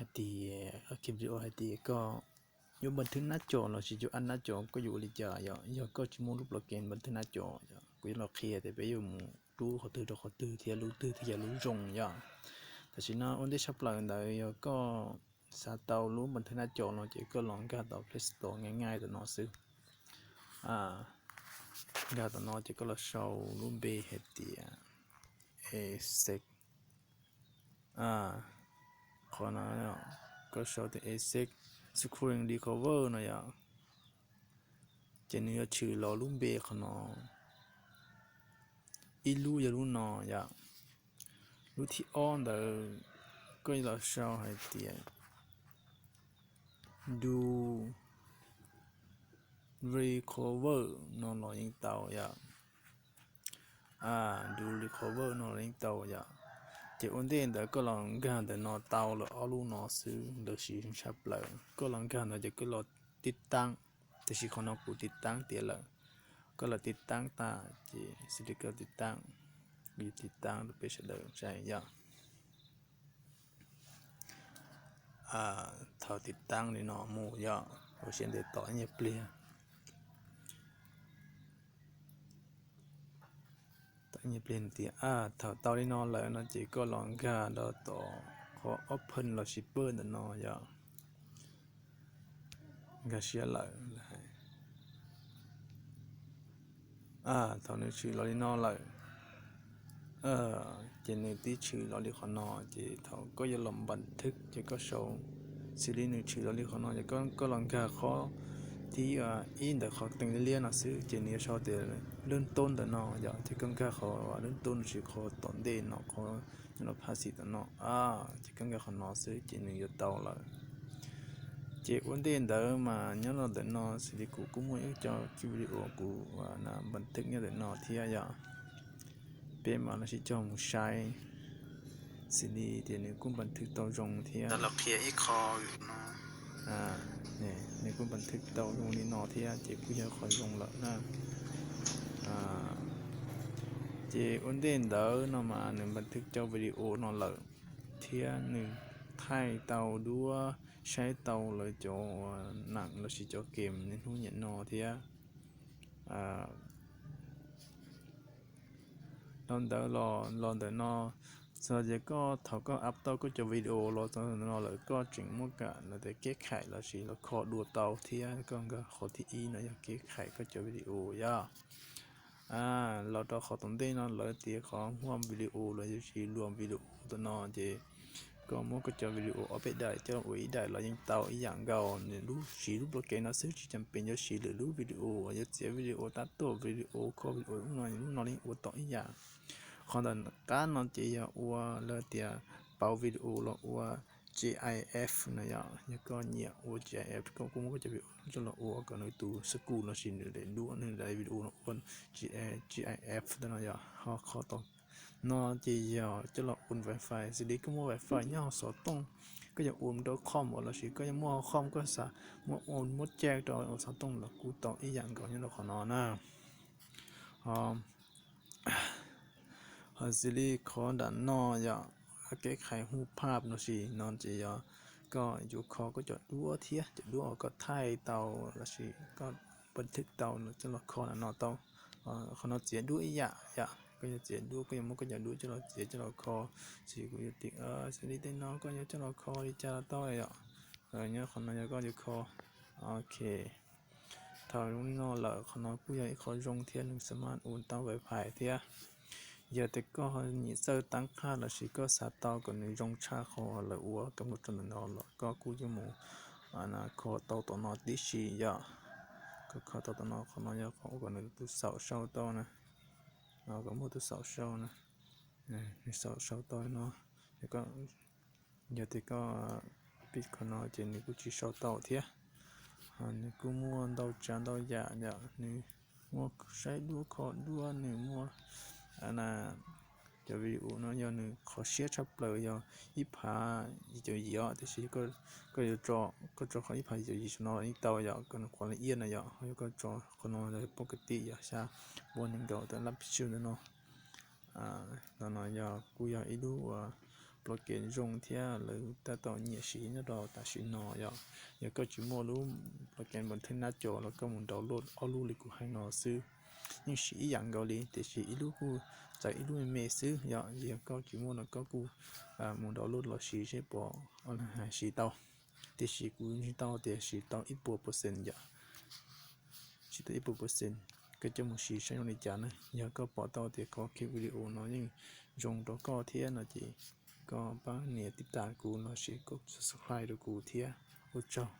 Hais tias, video hais tias koj yuav npaj thwb nab co los sis yuav ab nab co koj yuav ua li cas yom? Yog koj tsis muaj lub plos ke npaj thwb nab co, kuv yuav los qhia tias peb yuav mus rub qhov twg rau qhov twg thiab lub twg thiaj yog lub zoo yom. Tam sim no ua ntej tshaj plaws ntawd yog koj xav tau lub npaj thwb nab co no ces koj los nkag tau Play Store nyaij nyaij tam no xwb. Nkag tam no ces koj los sau lub npe hais tias Asex. Qhov no koj sau tias Asex Screen Recover no yom, ces nws yuav tshwm los lub npe qhov no. Ib lub yog lub no yom. Lub thib ob ntawd koj los sau hais tias Do Recover no los yeej tau yom. Do Recover no los yeej tau yom. Ces ua ntej ntawd koj los nkag ntawm no tau lawm ob lub no xwb, ntawd siv tshaj plaws. Koj los nkag ntawd ces koj los tiv taab, tiam sis qhov no kuv tiv taab tiav lawm. Koj los tiv taab tas ces xws li koj tiv taab, kuv yuav tiv taab rau peb sawv daws saib yom. Thaum tiv taab li no mus yom, ua siab ntev tos ib nyuag pliag. Ib nyuag pliag tias thaum tau li no lawm no ces koj los nkag rau tom qhov open los sis pawj ntawm no yom. Nkag siab lawm. Thaum nws tshwm los li no lawm, ces nws tib tshwm los li qhov no, ces thaum koj yuav los npaj thwb ces koj sau, xws li nws tshwm los li qhov no ces koj los nkag qhov thib ib ntawm qhov teev liab liab no xwb ces nws yuav sau tias lub toob ntawm no yom, ces koj nkag qhov lub toob no sis qhov tom ntej no, qhov nyob rau phab xis tom no, ces koj nkag qhov no xwb ces nws yuav tau lawm. Ces ua ntej ntawd mas nyob rau ntawm no xws li kuv kuj muaj ib co video kuv npaj thwb nyob ntawm no thiab yom. Peb mam los sib cog mus saib, xws li tias nws kuj npaj thwb tau zoo thiab. Los qhia ib qho no, nws kuj npaj thwb tau zoo li no thiab ces kuj yog qhov zoo lawm na. Ces ua ntej ntawd no mas nws npaj thwb cov video no lawm, thiab nws thaij tau duab, saib tau lawv cov nam los sis cov game niaj hnub niaj no thiab. Los ntawd los, los ntawm no, txog tias koj thaum koj up tau koj cov video los txog ntawm no lawm koj tseem muab kam los tias keb khais los sis los kho dua tau thiab. Koj nkag qhov thib ib no yog keb khais koj cov video yom. Los rau qhov tom ntej no lawv tias qhov muaj video los yog sis luag video tam no ces koj muab koj cov video ob peb daim coj ua ib daim los yeej tau ib yam nkaus, nws lub siv lub plos ke no xwb tsis cam pees yuav siv lwm lub video, yuav txiav video tab tom video kho video lub no lub no yeej ua tau ib yam. Qhov ntawm qab no ces yog ua lawv tias pauv video los ua gif no yom. Yog koj nyiam ua gif, koj kuj muab koj cov video coj los ua kom nws tus xab kus los sis nws daim duab nws daim video no ua gif no yom. Ho qhov tom no ces yog coj los ua wifi, xws li koj muaj wifi nyob hauv xov tooj, koj yuav ua rau com los sis koj yuav muaj hauv com koj xav muab ua muab caij rau xov tooj los kuj tau ib yam nkaus nyob rau qhov no na. Ho xws li qhov nram no yog keb khais hu phaj no sis no ces yog koj yuav kho koj cov duab thiab, cov duab uas koj thaij tau los sis koj npaj thwb tau coj los kho nram no tau. Qhov no txiav duab ib yam yom, koj yuav txiav duab koj yuav muab koj cov duab coj los txiav coj los kho. Sis kuv yuav tias xws li tej no koj yuav coj los kho li cas los tau yom. Nyob qhov no yog koj yuav kho. Ok. Thaum zoo li no lawm qhov no kuj yog ib qho zoo thiab nws xav mas ua tau wifi thiab. Yog tias koj nyuam txawj tab qhaj los sis koj xav tau kom nws zoo tshaj qhov lawv ua kom mus rau ntawm no los koj kuj yuav mus kho tau tom no tib si yom. Koj kho tau tom no, qhov no yog qhov ua kom nws tus xaum sau tau na. Kom muaj tus xaum sau na. Nws xaum sau tau no. Yog tias koj pib qhov no ces nws kuj tsis sau tau thiab. Nws kuj muaj ntau tsav ntau yam yom, nws muaj saib duab kho duab, nws muaj cov video no yog nws qhov siab tshaj plaws yog ib phav yim caum yim os, tiam sis koj yuav tso, koj tso qhov ib phav yim caum yim saum no yeej tau yom, kom nws qhuav la iab na yom. Ho yog koj tso qhov no yog poj kwv tij yog xya pua nees nkaum tam lab pis ntawm no. No no yog kuj yog ib lub uas program zoo thiab lawv tab tom nyiam siv nyob rau tam sim no yom. Yog koj tsis muaj lub program Bluetooth nab co los koj mus download ob lub li kuv hais no xwb, yeej siv ib yam nkaus li, tiam sis ib lub kuj txawv ib lub me me xwb yom. Yog koj tsis muaj no koj kuj mus download los siv seb puas siv tau. Tiam sis kuv ntsib tau tias siv tau ib puas percent yom. Siv tau ib puas percent. Koj coj mus siv saib zoo li cas na. Yog koj pom tau tias qhov video no yeej zoo rau koj thiab no ces koj pab nias tib tas kuv los sis koj subscribe rau kuv thiab. Ua tsaug.